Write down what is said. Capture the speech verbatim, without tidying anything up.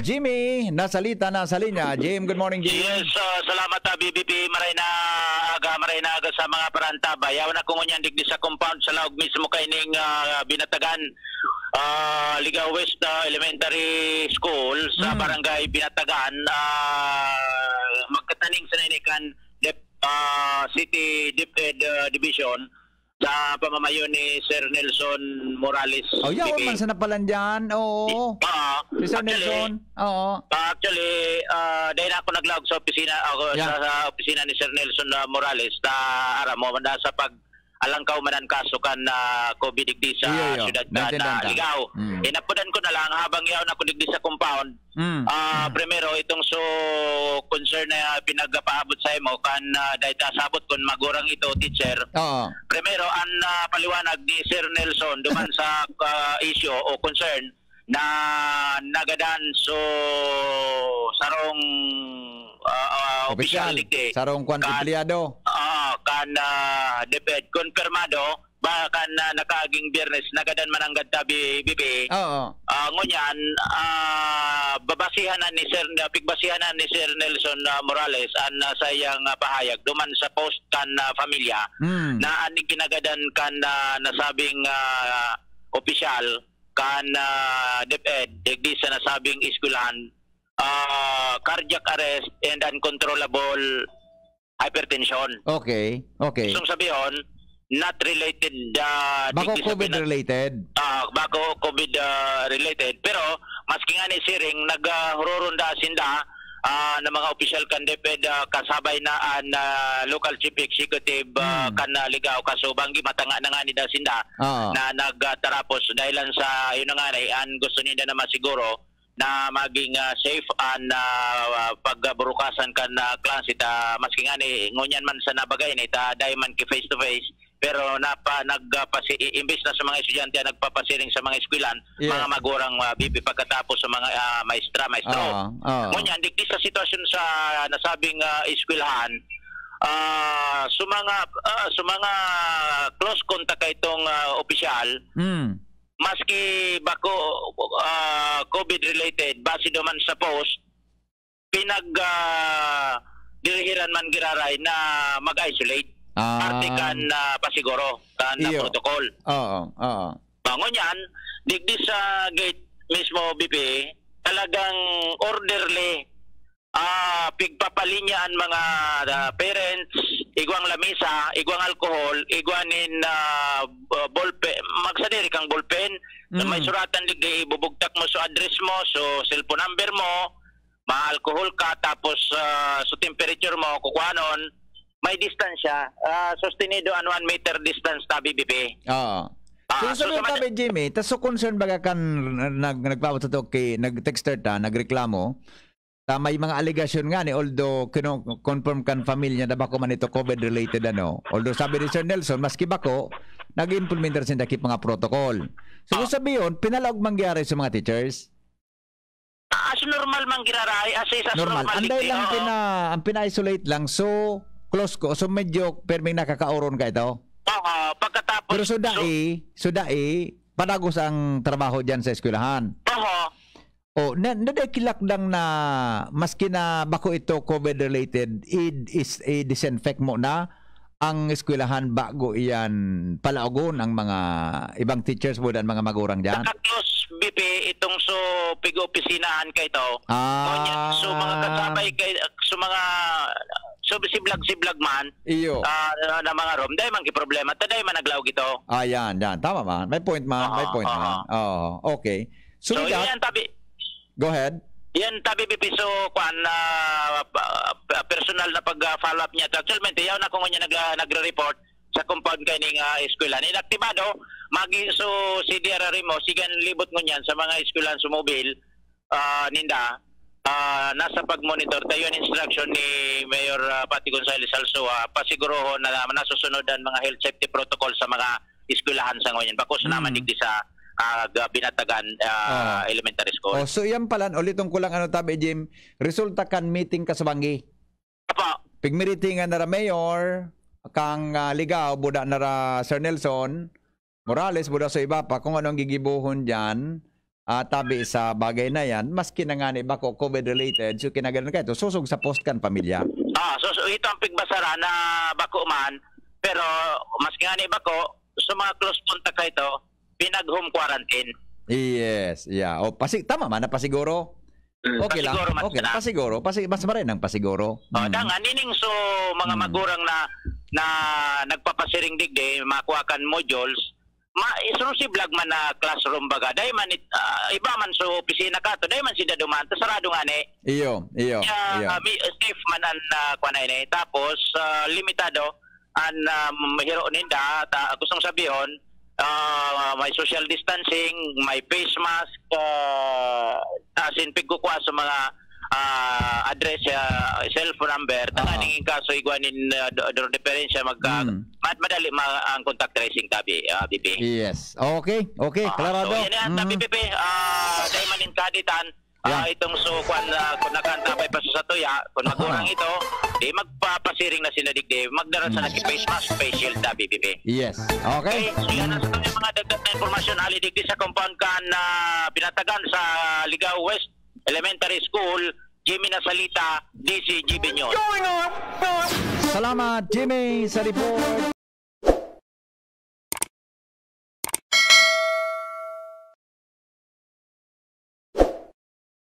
Jimmy, nasalita na sa linya. Jim, good morning, Jim. Yes, uh, salamat, uh, B B P. Maray na aga, maray na aga sa mga parantabay. Yaw na ko ngunyan digdi sa compound sa laog mismo kaining uh, Binatagan, uh, Ligao West uh, Elementary School sa Mm. Barangay Binatagan. Uh, magkataning sa nainikan Dep, uh, City DepEd uh, Division sa pamamayo ni Sir Nelson Morales. Oh, yaon B B. man sa napalan dyan. Oo. Ah, Si Sir actually, Nelson. Oo. Ah, actually, ah, dahil ako naglaog sa opisina, ako Yeah. sa, sa opisina ni Sir Nelson ah, Morales, na aram mo, na sa pag alangkaw man ang kaso kan ah, COVID digdi sa Iyo, iyo. siyudad kan Naintindihan ah, ta. Ligao. Mm. Inapodan ko na lang habang yaon ako digdi sa compound. Mm. Ah, primero, itong so concern na pinagpaabot sa imo kan ah, dahil ta sabot kun magurang ito, teacher. Oo. Primero, ang ah, paliwanag ni Sir Nelson duman sa ah, issue o concern na nagadan so sarong ah, ah, Opisyal. Opisyal digdi. Sarong kwan Kan- empleyado. Ah, kan ah, DepEd, konfirmado ba kan ah, nakaaging Biyernes nagadan mananggad ta B B P. Oo. Ah, ngunyan, ah, babasihan na ni Sir, pigbasihan na ni Sir Nelson ah, Morales ang ah, sayang ah, pahayag duman sa post kan ah, pamilya Mm. na ang ginagadan kan ah, nasabing ah, opisyal kan ah, DepEd digdi sa nasabing eskwelahan, ah, cardiac arrest and uncontrollable hypertension. Okay. Okay. Isong sabihon, not related ah, Bako digdi sa COVID pina- related. Ah, bako COVID ah, related, pero maski nga ni siring naghuroronda sinda ah, na mga opisyal kan DepEd ah, kasabay na an ah, local chief executive ah, Hmm. kan ah, Ligao, kaso banggi matanga na nga ni da sinda Oo. na nagtarapos dahil lang sa yun na nga na an gusto ninda na masiguro na maging ah, safe an ah, pagburukasan kan ah, klase ta, maski nga ni ngunyan man sa nabagay ni ta dai man ki face to face, pero napa nagpasi imbis na sa mga estudyante ang nagpapasiring sa mga eskwelahan, Yeah. mga magurang ah, B P pagkatapos sa mga ah, maestra, maestro. Oo. Oo. Ngunyan, digdi sa sitwasyon sa nasabing ah, eskwelahan, ah, sa mga ah, sa mga close contact ka itong ah, opisyal, Mm. maski bako ah, COVID related, base duman sa post, pinag ah, dirihiran man giraray na mag-isolate. Ah. Parte kan ah, pasiguro kan ah, Iyo. protocol. Oo. Oo. Bangon yan, digdi sa gate mismo, B P, talagang orderly ah pigpapalinya ang mga ah, parents, igwang lamisa, igwang alcohol, igwa nin ah, ballpen, magsadiri kang ballpen. So, Mm. may suratan digdi, ibubugtak mo so address mo, so cellphone number mo, ma-alcohol ka, tapos ah, so temperature mo, kukuhanon, may distansya, ah, sustenido an one meter distance ta B B P. Oo. Ah, So, so, sabi sa tabi, Jimmy, ta so concern baga kan nag, nagpapatotoo ki, nag-texter ta, nagreklamo, ta may mga alegasyon nga ni, although kino-, confirm kan pamilya na bako man ito COVID-related, ano. Although sabi ni Sir Nelson, maski bako, nag-implementar sinda ki mga protocol. So, Ah. sabi yun, pinalaog mangyari sa mga teachers? As normal man giraray, as is as Normal. normal. Anday digdi, lang oo. pina, ang pina-isolate lang. So, close ko. So, medyo perming nakakaoron ka ito. Oo, pagkatapos. Pero so, dai, so, dai, padagos ang trabaho dyan sa eskwelahan. Oo. O, na, na, kilakdang na, maski na bako ito COVID-related, i, is, i-disinfect mo na ang eskwelahan bago iyan palaogon ang mga ibang teachers mo dan mga magurang dyan? Nakaklose, B P, itong so pig-opisinahan ka ito. Ah. Ngunyan, so mga kasabay kay, so mga, so siblag-siblag man, Iyo. ah, na, na mga room, dahil man ki problema, ta dahil man naglaog ito. Ah, yan, yan. Tama man. May point man. May Aha, point man. aha. Oo. Okay. So, So, with that, yan, tabi, go ahead. yan, tabi, B P, so, kwan, ah, pa- pa- personal na pag-follow up niya. Actualmente, yaw na ko ngunyan nag, nagre-report sa compound kaining ah, eskwelahan. Inaktibado, magi so si D R R mo, sigan libot ngunyan sa mga eskwelahan sumobil, ah, ninda, ah, nasa pag-monitor. Tayo ang instruction ni Mayor ah, Patty Gonzales also, ah, pasigurohon na nasusunod ang mga health safety protocol sa mga eskwelahan sa ngunyan. Bako sa naman Hmm. digdi sa ah, ga- Binatagan ah, Oo. Elementary School. Oh, so, yan pala, ulitin ko lang ano tabi, Jim, resulta kan meeting ka sa Banggi. Apo, Pigmiritingan na ra mayor, kang ah, Ligao, buda na ra Sir Nelson Morales, buda sa iba pa, kung anong gigibuhon dyan, ah, tabi sa bagay na yan, maski na ngani bako COVID-related, so kinagalan ka ito, sosog sa post kan pamilya. Ah, so, so ito ang pigbasara na bako man, pero maski ngani bako, sa mga close contact ka ito, pinag-home quarantine. Yes, yeah. O, pasi-, tama man na pasiguro. Mm. Okay lang. Pasiguro man Okay lang. sana. Pasiguro. Pasi-, mas maray nang pasiguro. Oh, Mm. dangan, nining so, mga Mm. magurang na, na nagpapasiring digdi, makuha kan modules, ma-, so, si vlog man na classroom baga. Dahil man, it-, ah, iba man so opisina ka to, dahil man sinda duman, ta sarado nga ni. Iyo, iyo, Kaya, iyo. ah, may, safe man ang, ah, kwan na ini. Tapos, ah, limitado, an, ah, mahiro ninda, ta, gustong sabihon, ah, may social distancing, may face mask, ah, asin pigkukwa sa mga, ah, address, ah, cellphone number, Aha. tanganing in kaso igwa nin, ah, do, do, diferensya, magka, Mm. mad-, madali ma, ang contact tracing tabi, ah, B P. Yes. Okay, okay, Ah, klarado. so, yan yan, Mm. tabi, B P. Ah, dahil man in kaditan, Yeah. ah, itong so, kwan, ah, kung nakaantabay pa sa satuya, kung magurang Aha. ito, di magpapasiring na sinadigdi, magdara sa Mm. nag-face mask, face shield tabi, B P. Yes. Okay. Okay, so yan ang Mm. sa mga dagdag na impormasyon, ali digdi sa compound kan, ah, binatagan sa Ligao West Elementary School, Jimmy Nasalita, D C G B News. Salamat, Jimmy, sa report.